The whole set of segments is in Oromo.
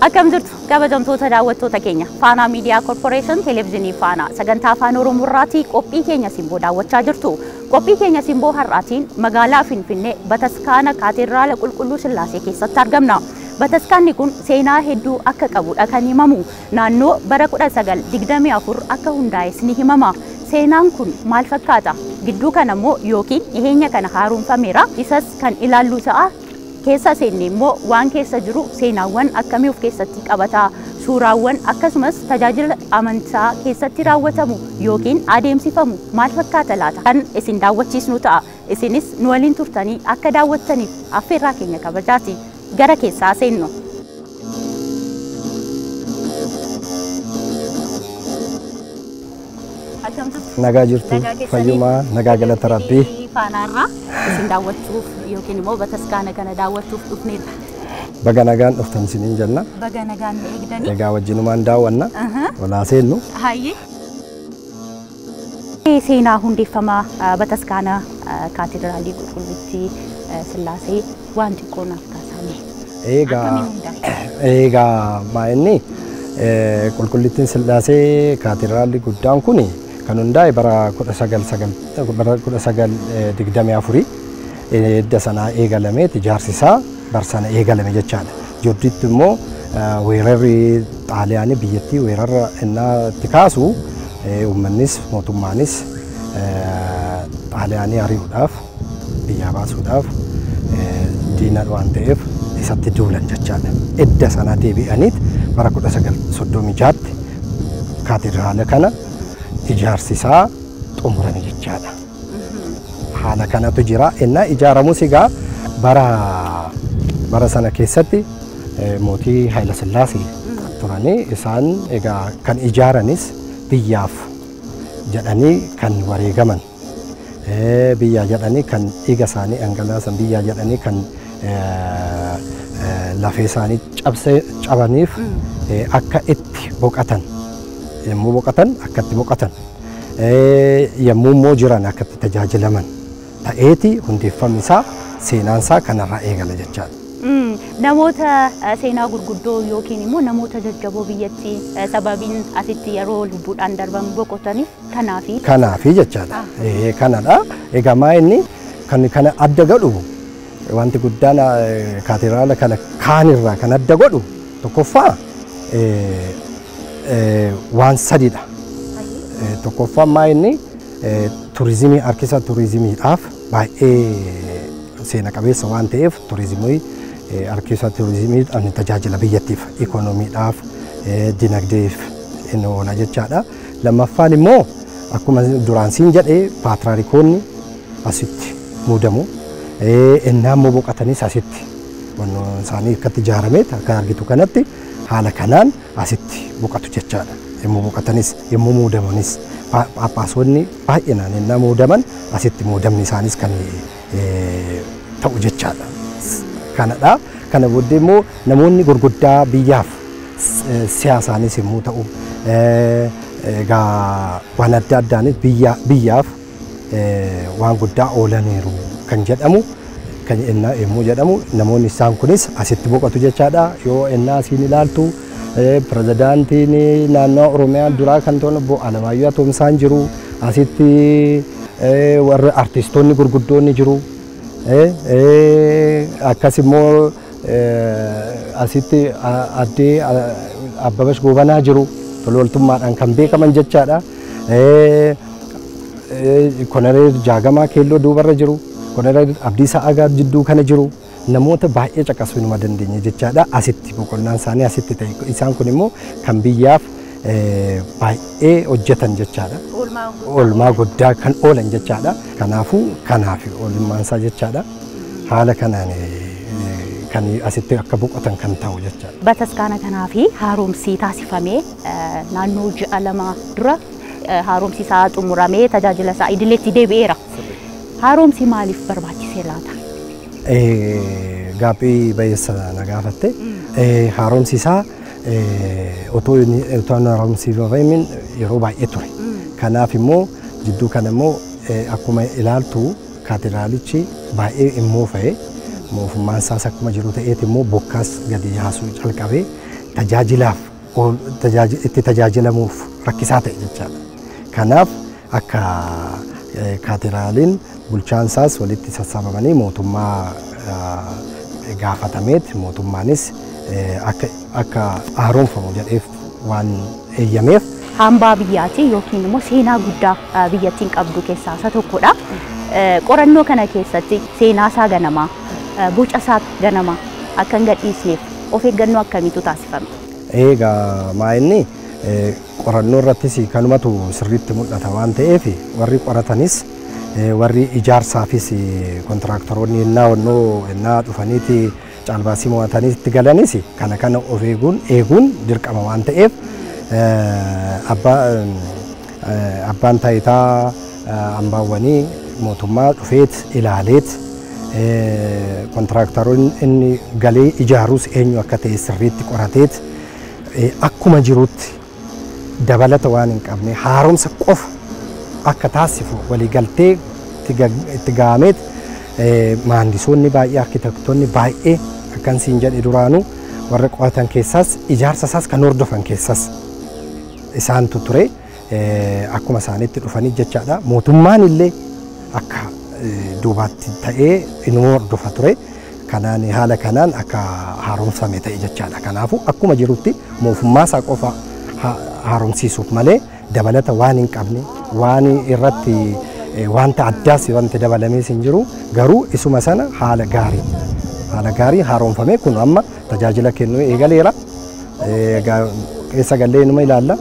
Akkam jirtu kabajamtoota daawwattoota keenya Faanaa Miidiyaa Korporeeshin Televezyiinii Faanaa sagantaa Afaan Oromoo irraatii qophii keenya simboo daawwachaa jirtu. Qophii keenya simboo har'aatiin magaalaa Finfinnee Bataskaana Kaatedraala Qulqulluu Sillaasee keessatti argamna. Bataskaanni kun seenaa hedduu akka qabudha kan himamu. Naannoo bara 1924 akka hundaa'es ni himama. Seenaan kun maal fakkaata? Gidduu kana immoo yookiin dhiheenya kana haaromfameera. Isas kan ilaallu ta'a. Keessa seenne immoo waan keessa jiru seenaawwan akkamii of keessatti qabata, suuraawwan akkasumas tajaajila amantaa keessatti raawwatamu yookiin adeemsifamu maal fakkaata laata kan isin daawwachiisnu ta'a. Isinis nu waliin turtanii akka daawwattaniif affeerraa keenya kabajaati. Gara keessaa seennu. Nagaa jirtu, fayyumaa, nagaa galata Rabbii. Faanaarraa isin daawwachuuf yookiin immoo bataskaana kana daawwachuuf dhufneerra. Baga nagaan dhuftan isiniin jenna. Baga nagaan nu eegdanii. Egaa wajjinumaan daawwanna. Walaa seennu. Hayyee. Seenaa hundeeffamaa bataskaana kaatedraalii Qulqullittii Sillaasee waan xiqqoo naaf kaasanii. Egaa maa inni Qulqullittiin Sillaasee kaatedraalli guddaan kuni kan hundaa'e bara 1924 edda sanaa eegalamee ijaarsi isaa bara sana eegalame jechaadha. Joddiitti immoo weerarri Xaaliyaanii biyyattii weerarra innaa itti kaasu uummannis mootummaanis Xaaliyaanii ari'uudhaaf biyyaa baasuudhaaf diina waan ta'eef isatti duulan jechaadha. Edda sanaa deebi'aniit bara 1936tti kaatedraala kana ijaarsi isaa xumurame jechaadha. Haala kanatu jira. Innaa ijaaramus egaa bara sana keessatti mootii Haayila Sillaasee turanii isaan egaa kan ijaaranis biyyaaf jedhanii kan wareegaman, biyyaa jedhanii kan dhiiga isaanii dhangalaasan, biyyaa jedhanii kan lafee isaanii cabaniif akka itti boqotan, yommuu boqotan akka itti boqotan, yommuu immoo jiran akka itti tajaajilaman ta'eeti hundeeffamni isaa seenaan isaa kanarraa eegala jechaadha. Namoota seenaa gurguddoo yookiin immoo namoota jajjaboo biyyattii sababiin asitti yeroo lubbuudhaan darban boqotaniif kanaafi. Kanaafi jechaadha. Kanadha. Egaa maa inni kan kana adda godhu wanti guddaan kaatedraala kana kaanirraa kan adda godhu tokkoffaa waan sadiidha. Tokkoffaa maa inni turizimii harkisa turizimiidhaaf baay'ee seena qabeessa waan ta'eef turizimii harkisa turizimiidhaan tajaajila biyyattiif, ikoonomiidhaaf, dinagdeef inni oola jechaadha. Lammaffaan immoo akkuma duraan siin jedhee paatraarikoonni asitti muudamu. Innaa immoo boqotanis asitti wannoon isaanii akkatti ijaaramee akka argitu kanatti haala kanaan asitti boqotu jechaadha. Yommuu boqotanis yommuu muudamanis phaaphaasonni baay'inaan innaa muudaman asitti muudamni isaanis kan ta'u jechaadha. Kanadha. Kana booddee immoo namoonni gurguddaa biyyaaf siyaasaanis yommuu ta'u egaa waan adda addaanis biyyaaf waan guddaa oolaniiru kan jedhamu kan innaa yommuu jedhamu namoonni isaan kunis asitti boqotu jechaadha. Yoo innaa asiin ilaaltu pirezidaantiin naannoo Oromiyaa duraa kan ta'an obbo Alamaayyoo Atoomsaan jiru, asitti warri artistoonni gurguddoonni jiru, akkas immoo asitti addee Abbabash Goobanaa jiru, tololtummaadhaan kan beekaman jechaadha. Koloneel Jaagamaa Keelloo duubarra jiru, Koloneel Abdiisaa Agaa jidduu kana jiru, namoota baay'ee caqasuu numa dandeenya jechaadha. Asitti boqonnaan isaanii asitti ta'e. Isaan kun immoo kan biyyaaf baay'ee hojjetan jechaadha. Oolmaa guddaa kan oolan jechaadha. Kanaafuu kanaaf oolmaan isaa jechaadha. Haala kanaan kan asitti akka boqotan kan ta'u jechaadha. Bataskaana kanaa fi haaromsi taasifamee naannoo ji'a 2 dura haaromsi isaa xumuramee tajaajila isaa idileetti deebi'eera. Haaromsi maaliif barbaachisee laata? Gaaffii bayeessa na gaafatte. Haaromsi isaa otoo hin haaromsifamin yeroo baay'ee ture. Kanaaf immoo jidduu kana immoo akkuma ilaaltu kaatedraalichi baay'ee immoo fa'e moofummaan isaas akkuma jiru ta'eeti immoo bokkaas gadi yaasuu calqabee Tajaajilaaf itti tajaajilamuuf rakkisaa ta'e jechaadha. Kanaaf akka kaatediraaliin bulchaan isaas walitti sassaabamanii mootummaa gaafatameet mootummaanis akka haaromfamu jedheef waan eeyyameef. Hambaa biyyaati yookiin immoo seenaa guddaa biyyattiin qabdu keessaa isa tokkodha. Qorannoo kana keessatti seenaa isaa ganamaa, boca isaa ganamaa akka hin gadhiisneef of eeggannoo akkamiitu taasifame? Egaa maa inni qorannoo irrattis kanumatu sirriitti mul'ata waan ta'eef warri qoratanis warri ijaarsaafis kontiraaktaroonni ennaa dhufaniiti caalbaasii mo'atanii itti galanis kana of eeguun dirqama waan ta'eef abbaan taayitaa hambaawwanii mootummaa dhufeet ilaaleet kontiraaktaroonni inni galee ijaarus eenyu akka ta'e sirriitti qorateet akkuma jirutti dabalata waan hin qabne haaromsa qofa akka taasifu waliigaltee itti ga'ameet maandisoonni baay'ee arkitektoonni baay'ee akkan siin jedhe duraanuu warra qo'atan keessaas ijaarsa isaas kan hordofan keessaas isaantu ture akkuma isaanitti dhufanii jechaadha. Mootummaan illee akka duubaatti ta'ee inuma hordofa ture. Kanaan haala kanaan akka haaromsame ta'e jechaadha. Kanaafuu akkuma jirutti mootummaa isaa qofa haaromsiisuuf malee dabalata waan hin qabne waan irratti wanta addaas wanti dabalamees hin jiru garuu isuma sana haala gaarii haaromfame kun amma tajaajila kennuu eegaleera. Keessa gallee inuma ilaalla.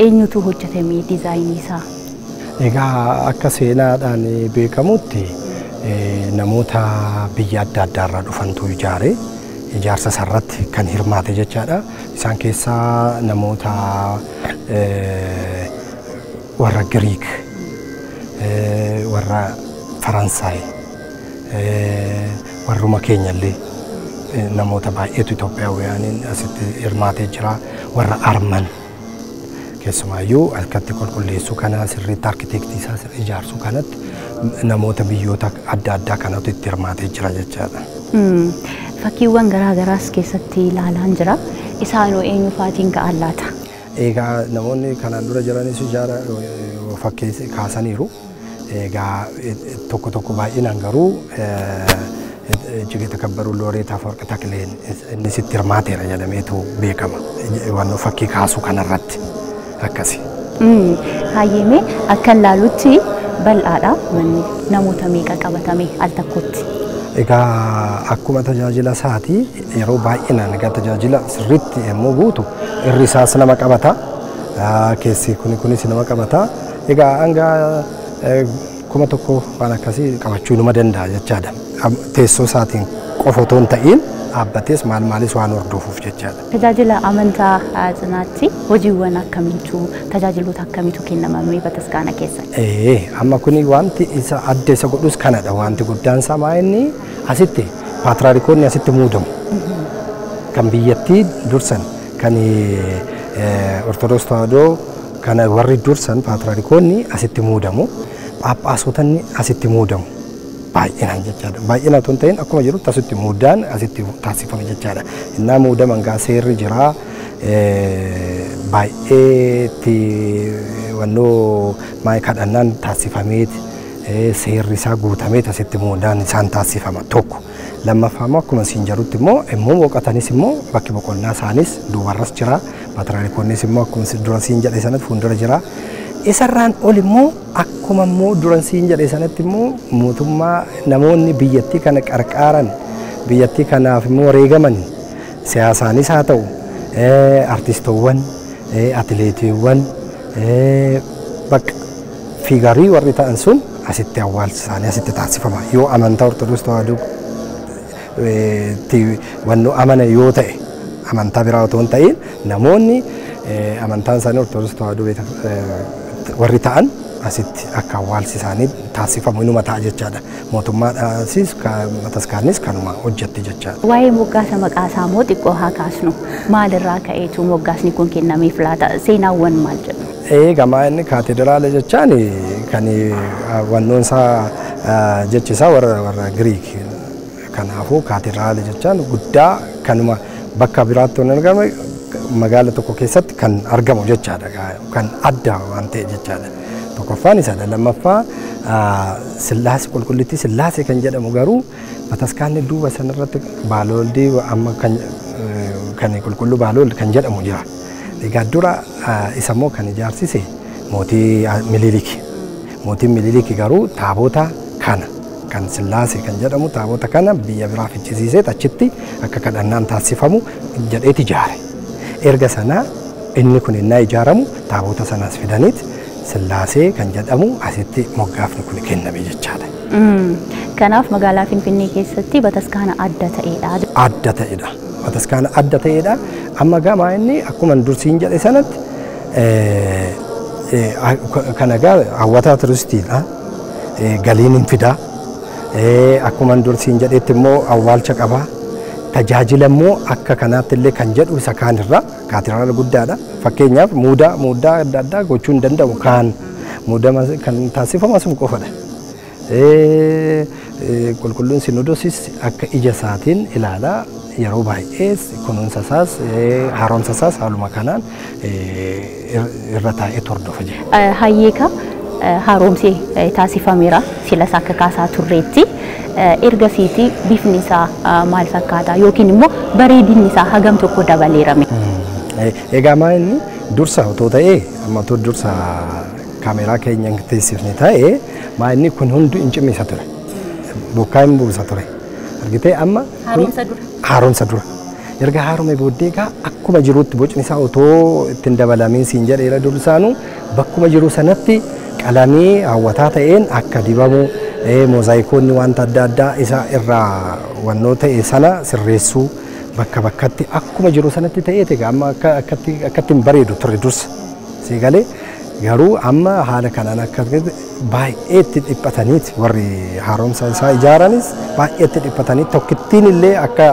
Eenyutu hojjetame diizaayinii isaa? Egaa akka seenaadhaan beekamutti namoota biyya adda addaarraa dhufantu ijaare ijaarsa isaarratti kan hirmaate jechaadha. Isaan keessaa namoota warra Giriik, warra Faransaay, warruma keenyallee namoota baay'eetu Itoophiyaawwaniin asitti hirmaatee jira. Warra Arman keessumaayyuu akkatti qulqulleessuu kana sirriitti arkitektii isaa ijaarsuu kanatti namoota biyyoota adda addaa kanatu itti hirmaatee jira jechaadha. Fakkiiwwan garaa garaas keessatti ilaalaan jira. Isaanoo eenyu faatiin ka'an laata? Egaa namoonni kanaan dura jiranis ijaara fakkii kaasaniiru. Egaa tokko tokko baay'inaan garuu እጅግ የተከበሩ ሎሬት አፈወርቅ ተክሌን innis itti hirmaateera jedhameetu beekama. Waan fakkii kaasuu kanarratti akkasi. Hayyeme akka ilaalutti bal'aadha manni namoota meeqa qabatame al tokkotti? Egaa akkuma tajaajila isaatii yeroo baay'inaan egaa tajaajila sirriitti yommuu guutu irri isaas nama qabata. Keessi kunis nama qabata. Egaa hanga 1000 waan akkasii qabachuu numa danda'a jechaadha. Teessoo isaatiin qofa otoo hin ta'in dhaabbatees maal maalis waan hordofuuf jechaadha. Tajaajila amantaa cinaatti hojiiwwan akkamiitu tajaajiloota akkamiitu kennamamee bataskaana keessatti? Amma kuni wanti isa adda isa godhus kanadha. Wanti guddaan isaa maa inni asitti paatraarikoonni asitti muudamu. Kan biyyattii dursan kan Ortodoks Tawaahidoo kana warri dursan paatraarikoonni asitti muudamu. Phaaphaasotonni asitti muudamu. Baay'inaan jechaadha. Baay'ina otoo hin ta'in akkuma jirutti asitti muudaan asitti taasifama jechaadha. Innaa muudaman gaa seerri jira. Baay'ee itti wannoo maayii kadhannaan taasifameet seerri isaa guutameet asitti muudaan isaan taasifama tokko. Lammaffaa immoo akkuma siin jedhutti immoo boqotanis immoo bakki boqonnaa isaanis duubarras jira. Paatraarikoonnis immoo akkuma dura siin jedhe sanatti fuuldura jira. Isarraan ol immoo akkuma immoo duran siin jedhe sanatti immoo mootummaa namoonni biyyattii kana qarqaaran biyyattii kanaaf immoo wareegaman siyaasaanis haa ta'u artistoowwan atileetiiwwan bakka fiigarii warri ta'an sun asitti awwaalchi isaanii asitti taasifama. Yoo amantaa Ortodoks Tawaahidoo wannoo amana yoo ta'e amantaa biraa otoo hin ta'in namoonni amantaan isaanii Ortodoks Tawaahidoo warri ta'an Asitti akka awwaalsi isaanii taasifamu inuma ta'a jechaadha. Mootummaadhaasis bataskaannis kanuma hojjette jechaadha. Waa'ee moggaasa maqaa isaa immoo xiqqoo haa kaasnu. Maalirraa ka'eetu moggaasni kun kennameef laata? Seenaawwan maal jedhu? Egaa inni kaatederaala jechaan kan wannoon isaa jechi isaa warra Giriik. Kanaafuu kaatederaala jechaan guddaa kanuma bakka biraatti hin argame magaala tokko keessatti kan argamu jechaadha. Kan adda waan ta'e jechaadha. Tokkoffaan isa lammaffaa Sillaasee qulqullittii Sillaasee kan jedhamu garuu bataskaanni duuba sanarratti Baaloldii amma kan qulqulluu Baalold kan jedhamu jira. Egaa dura isa immoo kan ijaarsise mootii Minilik. Mootiin Minilik garuu taabota kana kan Sillaasee kan jedhamu taabota kana biyya biraa fichisiisee achitti akka kadhannaan taasifamu jedheeti ijaare. Erga sana inni kun innaa ijaaramu taabota sanas fidaniit Sillaasee kan jedhamu asitti moggaafni kun kenname jechaadha. Kanaaf magaalaa Finfinnee keessatti bataskaana adda ta'edha. Adda ta'edha. Bataskaana adda ta'edha. Amma gamaa inni akkuma dursiin jedhe sanatti kan egaa hawwataa turistiidha. Galiin hin fidaa. Akkuma dursiin jedhetti immoo awwaalcha qaba. Tajaajila immoo akka kanaatti illee kan jedhu isa kaanirra kaatederaala guddaadha. Fakkeenyaaf muudaa adda addaa gochuu hin danda'u kaan muuda kan taasifamu asuma qofadha. Qulqulluun Sinodoosis akka ija isaatiin ilaalaa yeroo baay'ee kunuunsa isaas haaromsa isaas haaluma kanaan irra taa'ee hordofa jira. Hayyeeka haaromsi taasifameera silas akka kaasaa turreetti. Ergasiiti bifni isaa maal fakkaata yookiin immoo bareedinni isaa hagam tokko dabaleerame. Egaa maa inni dursa otoo ta'ee amma otoo dursa kaameeraa keenya teessifne ta'ee maa inni kun hundi hin cimisa ture. Bokkaa hin buusa ture. Argitee amma haaromsa dura. Haaromsa dura. Erga haaromee booddee egaa akkuma jirutti bocni isaa otoo ittiin dabalamiin siin jedheera dursaanuu bakkuma jiru sanatti qalamii hawwataa ta'een akka dibamu moozaayikoonni wanta adda addaa isa irraa wannoo ta'e sana sirreessuu bakka bakkatti akkuma jiru sanatti ta'eeti egaa amma akkatti hin bareedu ture dursa. Si galee garuu amma haala kanaan akka baay'eetti dhiphataniiti warri haaromsa isaa ijaaranis baay'eetti dhiphatanii tokkittiin illee akka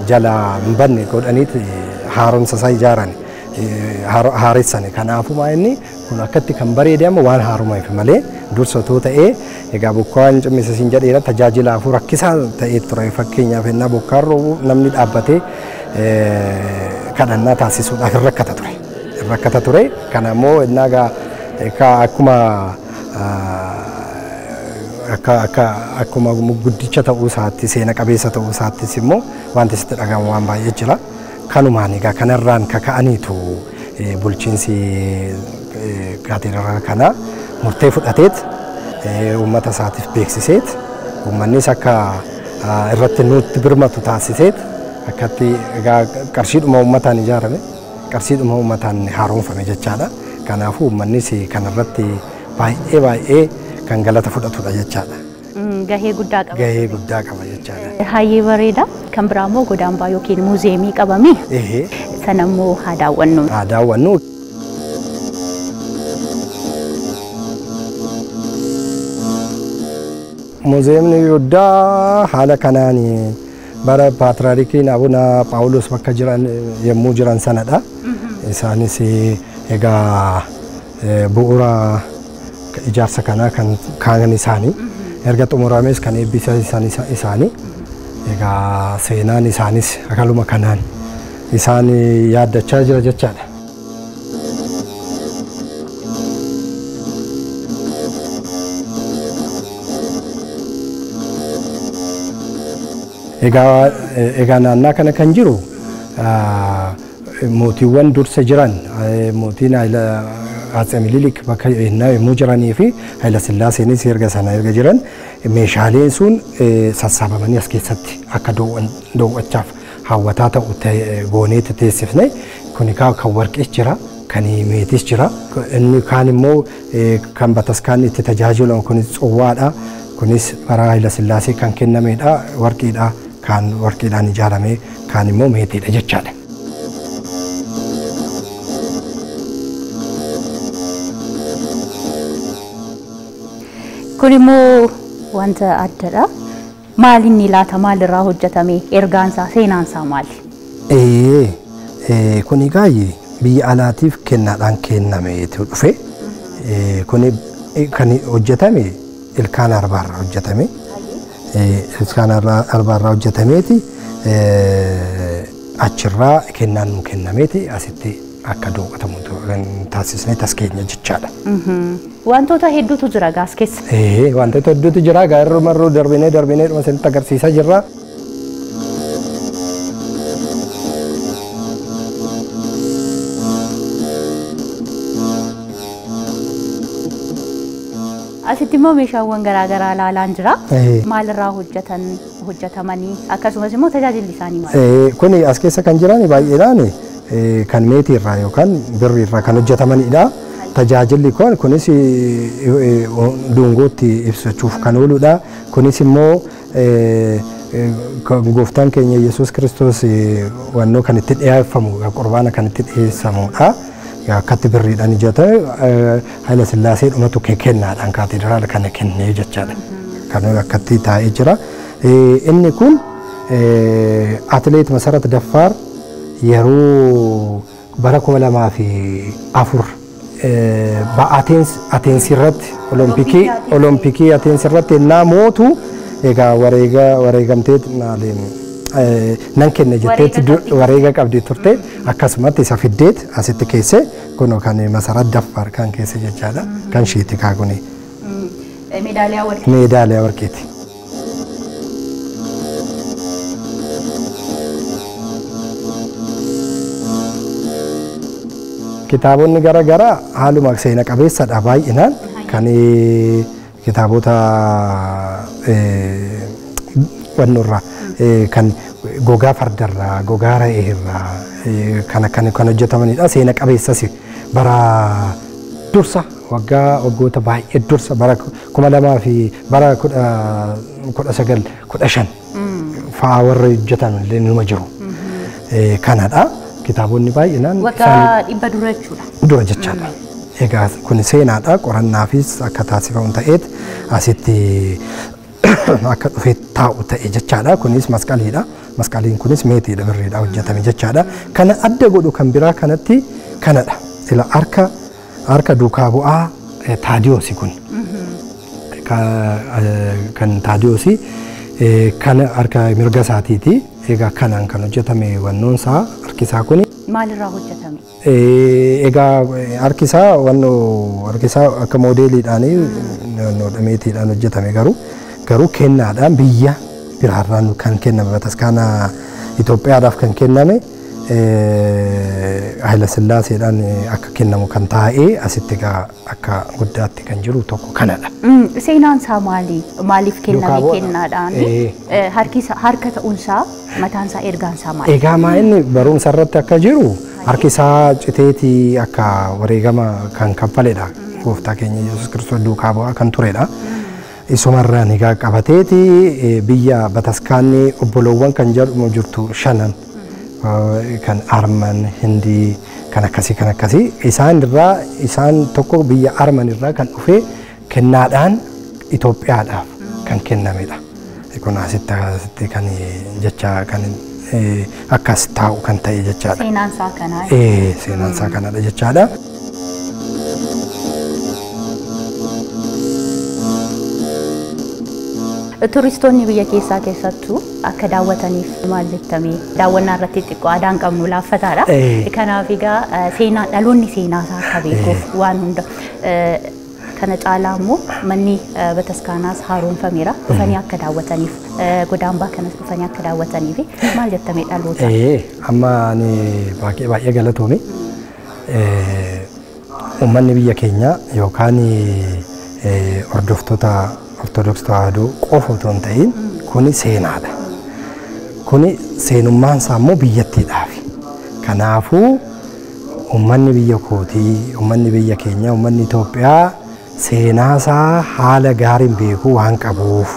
jala hin banne godhaniiti haaromsa isaa ijaaran haaressani. Kanaafuu inni kun akkatti kan bareede amma waan haaromeef malee dursa otoo ta'ee egaa bokkaan cimmisa siin jedheera tajaajilaafuu rakkisaa ta'ee ture. Fakkeenyaaf ennaa bokkaan roobu namni dhaabbatee kadhannaa taasisuudhaaf hin rakkata ture. Rakkata ture. Kana immoo ennaa egaa akkuma akkuma guddicha ta'uu isaatti seena qabeessa ta'uu isaattis immoo wanti sitti dhagahamu waan baay'ee jira. Kanumaan egaa kanarraan kaka'aniitu bulchiinsi kaatederaala kanaa murtee fudhateet uummata isaatiif beeksiseet uummannis akka irratti nutti birmatu taasiseet akkatti egaa qarshiidhuma uummataan ijaarame qarshiidhuma uummataan haaromfame jechaadha. Kanaafuu uummannis kanarratti baay'ee baay'ee kan galata fudhatudha jechaadha. Gahee guddaa qaba. Gahee guddaa qaba jechaadha. Hayyee bareeda. Kan biraa immoo godaambaa yookiin muuzeemii qabame. Sana immoo haa daawwannu. Haa daawwannu. Muuzeemni guddaa haala kanaan bara paatriyaarikiin Abuna Phaawulos bakka jiran yommuu jiran sanadha. Isaanis egaa bu'uura ijaarsa kanaa kan kaan isaanii erga xumurames kan eebbisan isaanii egaa seenaan isaanis akkaluma kanaan isaan yaaddachaa jira jechaadha. Egaa naannaa kana kan jiru mootiiwwan dursa jiran mootiin Atse Minilik bakka yommuu jiranii fi Haayila Sillaaseenis erga sana erga jiran meeshaaleen sun sassaabamanii as keessatti akka daawwachaaf hawwataa ta'u gooneetti teessifne. Kun kan warqees jira, kan meetis jira. Inni kaan immoo kan bataskaanni itti tajaajilamu kunis tsuwaadha. Kunis bara Haayila Sillaasee kan kennamedha. Warqiidha. Kan warqiidhaan ijaarame kaan immoo meetiidha jechaadha. Kun immoo wanta addadha. Maal inni laata, maalirraa hojjetame, ergaansaa, seenaansaa maali? Kun egaa biyya alaatiif kennaadhaan kennameetu dhufe. Kun kan hojjetame ilkaan arbaarraa hojjetame. Ilkaan arbaarraa hojjetameeti achirraa kennaan nu kennameeti asitti akka daawwatamu kan taasisnee taskeenya jechaadha. Wantoota hedduutu jira gaas keessa. Wantoota hedduutu jira gaarroo marroo darbinee darbinee dhuma isinitti agarsiisaa jirra. Asitti immoo meeshaawwan garaagaraa ilaalaan jira. Maalirraa hojjetamanii akkasumas immoo tajaajilli isaanii maali? Kuni as keessa kan jiran baay'eedhaan kan meetiirraa yookaan birriirraa kan hojjetamanidha. Tajaajilli kun kunis dungootti ibsachuuf kan ooludha. Kunis immoo gooftaan keenya Yesuus Kiristoos wannoo kan itti dhiyeeffamu qurbaana kan itti dhiyeessamudha. Akkatti birriidhaan hojjetame Haayila Sillaasee dhumatu kennaadhaan kaatediraala kana kennee jechaadha. Kan akkatti taa'ee jira. Inni kun atileet Masarat Daffaar yeroo bara 2004 Ateensi irratti Olompikii Ateensi irratti ennaa mootu egaa wareegamtee nan kenne jetteetti wareega qabdi turte akkasumatti isa fiddeet asitti keesse kun kan Masarat Daffaar kan keesse jechaadha kan isheeti kaakuni. Meedaaliyaa warqee. Meedaaliyaa warqeeti. Kitaabonni garaagaraa haaluma seena qabeessadha baay'inaan kan kitaabota wannoorraa kan gogaa fardarraa gogaa re'eerraa kan kan hojjetamanidha. Seena qabeessas bara dursa waggoota baay'ee dursa bara 2000 fi bara 1915 fa'aa warra hojjetan illee numa jiru. Kanadha. Kitaabonni baay'inaan waggaa 100 dura jechuudha. Dura jechaadha. Egaa kun seenaadha. Qorannaafis akka taasifamu ta'eet asitti akka dhufee taa'u ta'e jechaadha. Kunis masqaliidha. Masqaliin kunis meetiidha birriidha hojjetame jechaadha. Kana adda godhu kan biraa kanatti kanadha. Ila harka duukaa bu'aa Taadiyoosi kun. Kan Taadiyoosi kan harka mirga isaatiiti. Egaa kanaan kan hojjetame wannoonsaa harkisaa kuni. Maalirraa hojjetame? Egaa harkisaa wannoo harkisaa akka moodeeliidhaan meetiidhaan hojjetame garuu kennaadhaan biyya biraarraan kan kenname bataskaana Itoophiyaadhaaf kan kenname Haayila Sillaaseedhaan akka kennamu kan taa'ee asitti egaa akka guddaatti kan jiru tokko kanadha. Seenaan isaa maali? Maaliif kenname kennaadhaan? Harka ta'uunsaa mataan isaa ergaan isaa maali? Egaa maa inni barumsa irratti akka jiru harki isaa citeetii akka wareegama kan kaffaledha. Gooftaa keenya Yesuus Kiristoos duukaa bu'aa kan turedha. Isumarraan egaa qabateeti biyya bataskaanni obboloowwan kan jedhamu jirtu shanan kan Arman, Hindii kan akkasii isaan irraa isaan tokko biyya Arman irraa kan dhufe kennaadhaan Itoophiyaadhaaf kan kennamedha. Kun asitti kan jecha kan akkas taa'u kan ta'e jechaadha. Seenaan isaa kanaa. Seenaan isaa kanadha jechaadha. Turistoonni biyya keessaa keessattuu akka daawwataniif maal jettamee daawwannaa irratti xiqqoo aadaan qabnu laaffataadha. Kanaaf egaa seenaa dhaloonni seenaa isaa akka beekuuf waan hunda kana caalaa immoo manni bataskaanaas haaromfameera dhufanii akka daawwataniif godaambaa kanas dhufanii akka daawwataniif maal jettamee dhaloota? Amma ani baay'ee galatoome. Uummanni biyya keenyaa yookaan hordoftoota Ortodoksii Tawaahidoo qofa otoo hin ta'in kuni seenaadha. Kuni seenummaan isaa immoo biyyattiidhaafi. Kanaafuu uummanni biyya kootii, uummanni biyya keenyaa, uummanni Itoophiyaa seenaa isaa haala gaariin beekuu waan qabuuf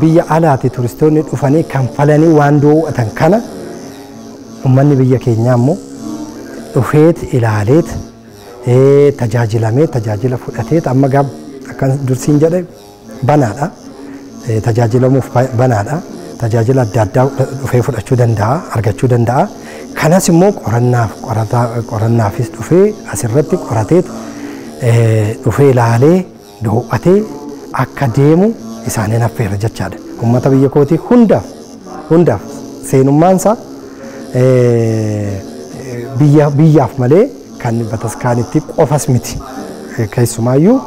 biyya alaati turistoonni dhufanii kanfalanii waan daawwatan kana uummanni biyya keenyaa immoo dhufeet ilaaleet tajaajilamee tajaajila fudhateet amma Akkan dursiin jedhe banaadha. Tajaajilamuuf banaadha. Tajaajila adda addaa dhufee fudhachuu danda'a, argachuu danda'a. Kanas immoo qorannaaf qorannaafis dhufee asirratti qoratee dhufee ilaalee daawwatee akka deemu isaaniin affeera jechaadha. Uummata biyya kootii hundaaf hundaaf seenummaansaa biyyaaf malee kan bataskaanitti qofas miti. Keessumaayyuu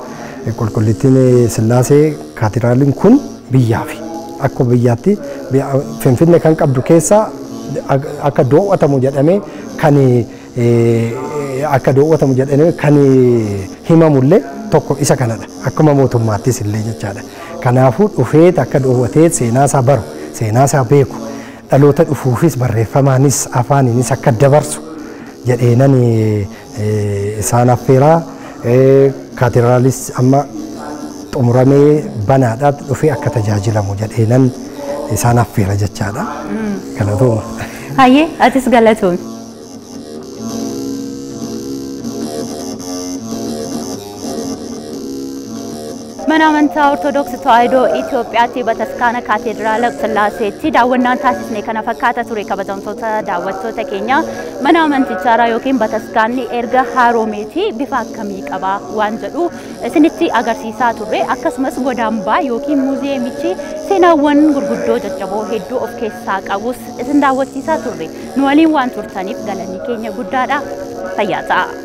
qulqullittiin Sillaasee kaatiraaliin kun biyyaafi. Akkuma biyyaatti Finfinnee kan qabdu keessaa akka daawwatamu jedhamee kan akka daawwatamu jedhamee kan himamullee tokko isa kanadha. Akkuma mootummaattis illee jechaadha. Kanaafuu dhufee akka daawwatee seenaa isaa baru, seenaa isaa beeku, dhaloota dhufuufis barreeffamaanis afaaniinis akka dabarsu jedheenan isaan affeeraa. Kaateraalis amma xumuramee banaadhaa dhufee akka tajaajilamu jedheenan isaan affeera jechaadha. Galatooma. Hayyee, atis galatoomi. Mana amantaa Ortodoksii Tawaahidoo Itoophiyaatti bataskaana kaateediraala Sillaaseetti daawwannaan taasisne kana fakkaata ture. Kabajamtoota daawwattoota keenya, mana amantichaarraa yookiin bataskaanni erga haaromeeti bifa akkamii qabaa waan jedhu isinitti agarsiisaa turre. Akkasumas godaambaa yookiin muuziyeemichi seenaawwan gurguddoo jajjaboo hedduu of keessaa qabus isin daawwachiisaa turre. Nu waliin waan turtaniif galanni keenya guddaadha. Fayyaa ta'a.